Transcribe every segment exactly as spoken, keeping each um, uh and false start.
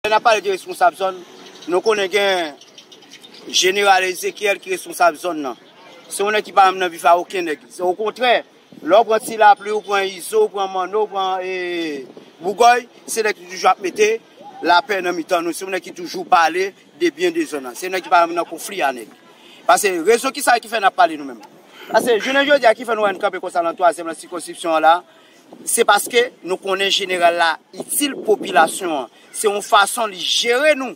N ap pale de responsab zòn, nou konnen gen Jeneral Ezekyèl ki responsab zòn nan. Se yon nèg ki pa menm nan bif a okenn nèg. Se okontrè, lè w pran Ti Lapli, ou pran Izo, ou pran Manno, ou pran e, Bougòy, se nèg ki toujou ap mete lapè nan mitan nou. Se yon nèg ki toujou pale de byen de zòn nan. Se yon nèg ki pa menm nan konfli a nèg. Paske rezon ki sa ki fè n ap pale nou menm. Paske jounen jodi a ki fè nou wè n kanpe konsa nan twazyèm nan sikonskripsyon an la, se paske nou konnen jeneral la itil popilasyon an. Se yon fason li jere nou.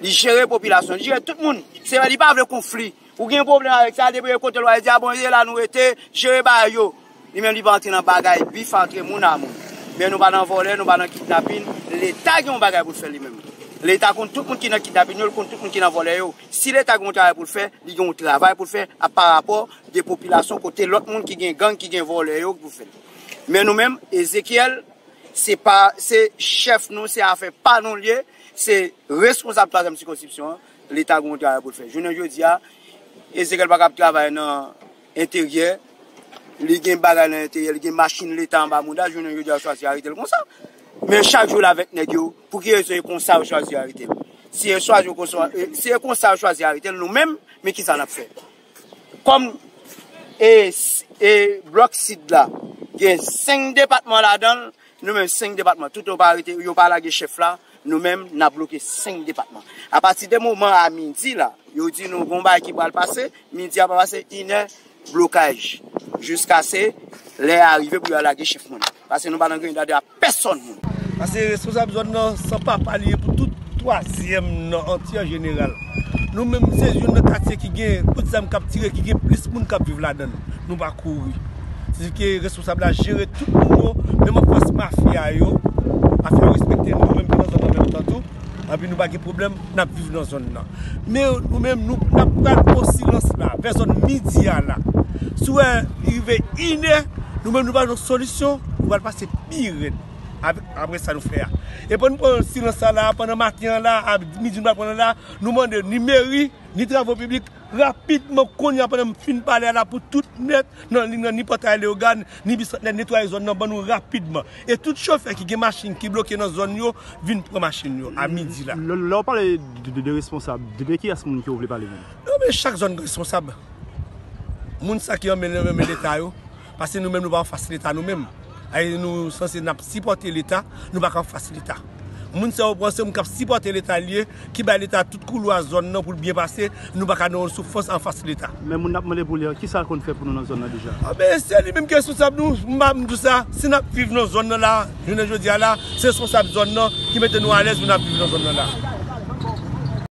Li jere popilasyon, li jere tout moun. Se li pa vle konfli. Ou gen pwoblèm avèk sa, depi kote l wè, li di, a bon, e la nou rete, jere bagay yo. Li menm li pa antre nan bagay bif antre moun a moun. Men nou pa nan vòlè, nou pa nan kidnapin. Leta gen yon bagay pou l fè li menm. Leta konn tout moun ki nan kidnapin yo, l konn tout moun ki nan vòlè yo. Si Leta gen yon travay pou l fè, li gen yon travay pou l fè a pa rapò de popilasyon kote lòt moun ki gen gang, ki gen vòlè yo pou fè l. Men nou menm, Ezekyèl, se pa, se chèf nou, se afè pa nou l ye, se responsab twazyèm sikonskripsyon an, Leta gen yon travay pou l fè. Jounen jodi a, Ezekyèl pa ka ap travay nan enteryè, li gen bagay nan enteryè, li gen machin Leta anba mouda, jounen jodi a yo chwazi arete l konsa. Men chak jou l avèk nèg yo, pou ki rezon e konsa yo chwazi arete l? Si e chwazi yo konsa, e, si e konsa yo chwazi arete l, nou menm, men kisa n ap fè? Kòm e, e blòk sid la gen senk depatman ladan l, nou menm senk depatman, tout yo pa arete, yo pa lage chèf la, nou menm n ap bloke senk depatman. Apati de moman a midi la, yo di nou gon bagay ki pral pase, midi a pa pase, inè blokaj, jiskase lè a rive pou yo al lage chèf moun. Paske nou pa nan griyen dade a pèsòn moun. Paske responsab zòn nan san papa li ye pou tout twazyèm nan antyè jeneral. Nou menm se youn nan katye ki gen kout zam k ap tire, ki gen plis moun k ap viv ladan l. Nou pa kouri. Se ke responsab la jere tout moun yo, menm an fas mafya yo, mafya yo respekte nou menm ki nan zòn nan menm tan tou. Anpi nou pa gen pwoblèm, n ap viv nan zòn nan. Men nou menm, nou, n ap pral pran silans la, vè zòn midi a la. Si w wè li rive inè, nou menm nou pa jwenn solisyon, nou pral pase pi rèd avèk, apre sa nou fè a. E pou nou pran silans sa la, pandan maten an la, a midi nou pral pran la, nou mande ni meri, ni travo piblik, rapidman, kounye a pandan m fin pale a la pou tout nèt, nan liy nan, ni Pòtay Leyogàn, ni Bisantnè, netwaye zòn nan ban nou rapidman. E tout chofè ki gen machin ki bloke nan zòn yo, vin pran machin yo a midi la. Lè, lè w pale de, de, de responsab, de, de kiyès moun ke w vle pale menm? Non, men chak zòn gen responsab. Moun sa ki an men, an men Leta yo, paske nou menm nou pa anfas Leta nou menm. Ay, nou sanse n ap sipòte Leta, nou pa ka anfas Leta. Moun sa yo pran se moun k ap sipòte Leta li ye, ki bay Leta tout koulwa zòn nan pou l byen pase, nou pa ka nan yon soufrans anfas Leta. Men moun n ap mande pou li an, kisa l konn fè pou nou nan zòn nan deja? A, men se li menm ki responsab nou, m pa m di w sa, si n ap viv nan zòn nan la, jounen jodi a la, se responsab zòn nan ki mete nou alèz pou n ap viv nan zòn nan la.